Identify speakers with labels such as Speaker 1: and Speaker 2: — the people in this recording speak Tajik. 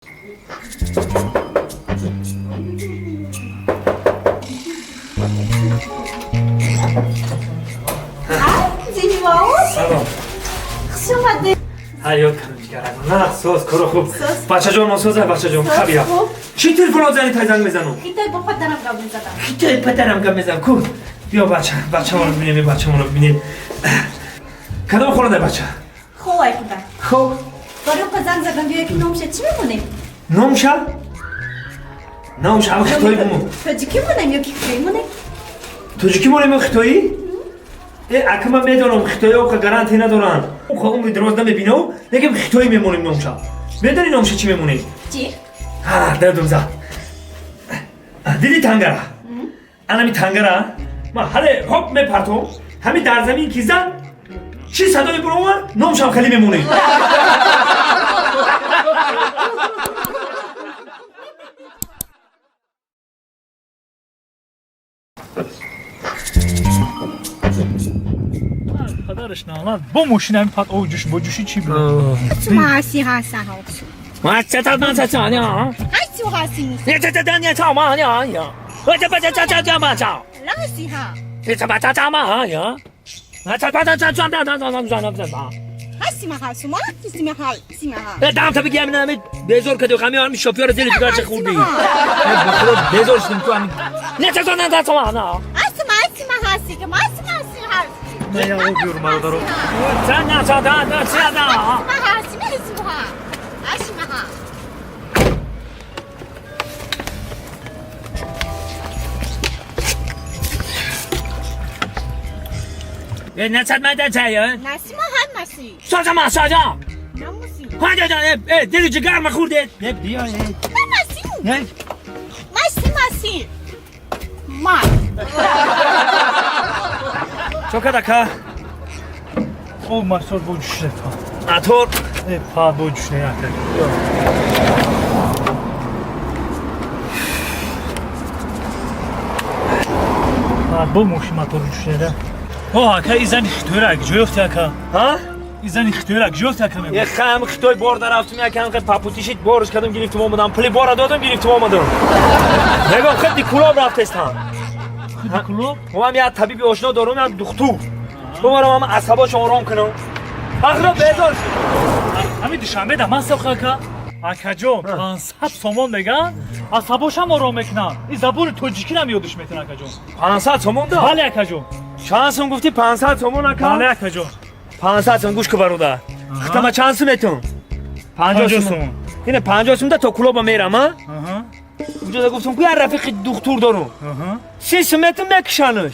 Speaker 1: Салом.
Speaker 2: Хуш омадед.
Speaker 1: Ҳаёт кардам ҷигарам. На, соз, коро хуб. Бачаҷон, мо соза, бачаҷон, хабия. Чӣ телефон зани тай занг мезанам?
Speaker 2: Хитай бо падарам гап мезадам.
Speaker 1: Хитай падарам гап мезанам. Ку? Биё бача, бачамонро бибинем, бачамонро бибинем. Кадом хонада бача?
Speaker 2: Холай худа.
Speaker 1: Хоб.
Speaker 2: Барои па занг задам, биё ки номша чӣ мемонем?
Speaker 1: Номша? Номша ам хитоӣ бумон.
Speaker 2: Тоҷикӣ монем ё ки хитоӣ монем?
Speaker 1: Тоҷикӣ монем ё хитоӣ? Ака ман медонам хитоиҳо ка гарантия надоранд. Ха умри дароз намебинав, лекин хитоӣ мемонем номша. Медонӣ номша чӣ мемонем?
Speaker 2: Чӣ?
Speaker 1: Ҳа, дадум за. Диди тангара? Анами тангара? Ман ҳале ҳоп мепартом, ҳами дар замин ки зад, чӣ садое баромад, номшам хеле мемонем.
Speaker 3: Падараш налад бо мошин ҳамин пат о ҷӯш бо ҷӯши чӣ буд?
Speaker 1: Безор каду ҳами ҳами шофёра зери ҷигарча хӯрдӣ. Безор шудем ту ҳами.
Speaker 3: Не, я обюр бародаро.
Speaker 1: دل جگر مخورده. Чо ака?
Speaker 3: О, мотор бо ҷӯшида па.
Speaker 1: Мотор?
Speaker 3: Па бо ҷӯшида ака. Па бо мошин мотор ҷӯшида. О, ака, и зани хитоира ҷо ёфти ака?
Speaker 1: Ҳа?
Speaker 3: И зани хитоира ҷо ёфти ака мегӯ?
Speaker 1: Е хам хитой бор нарафтум, якам хе папутишит борш кардам, гирифтум омадам. Пули бора додам, гирифтум омадам. Мегӯм хидди кулоб рафтестам.
Speaker 3: Хидди кулоб?
Speaker 1: Ман як табиби ошно дорум, як духтур. Бубарам ҳама асабошо ором кунам. Ахиро безор шуд.
Speaker 3: Ҳамин душанбе да ман сохта ака. Акаҷон, 500 сомон меган, асабошам ором мекунам. И забони тоҷикиам ёдиш метавон акаҷон.
Speaker 1: 500 сомон да?
Speaker 3: Бале акаҷон.
Speaker 1: Чанд сум гуфтӣ? 500 сомон ака?
Speaker 3: Бале акаҷон.
Speaker 1: 500 сум гӯш ку бародар. Хитама чанд сум метун? 50 сум. Ине 50 сум да то кулоба мерам, а? Унҷо гуфтам ку як рафиқи духтур дорум. 30 сум метун мекушанаш.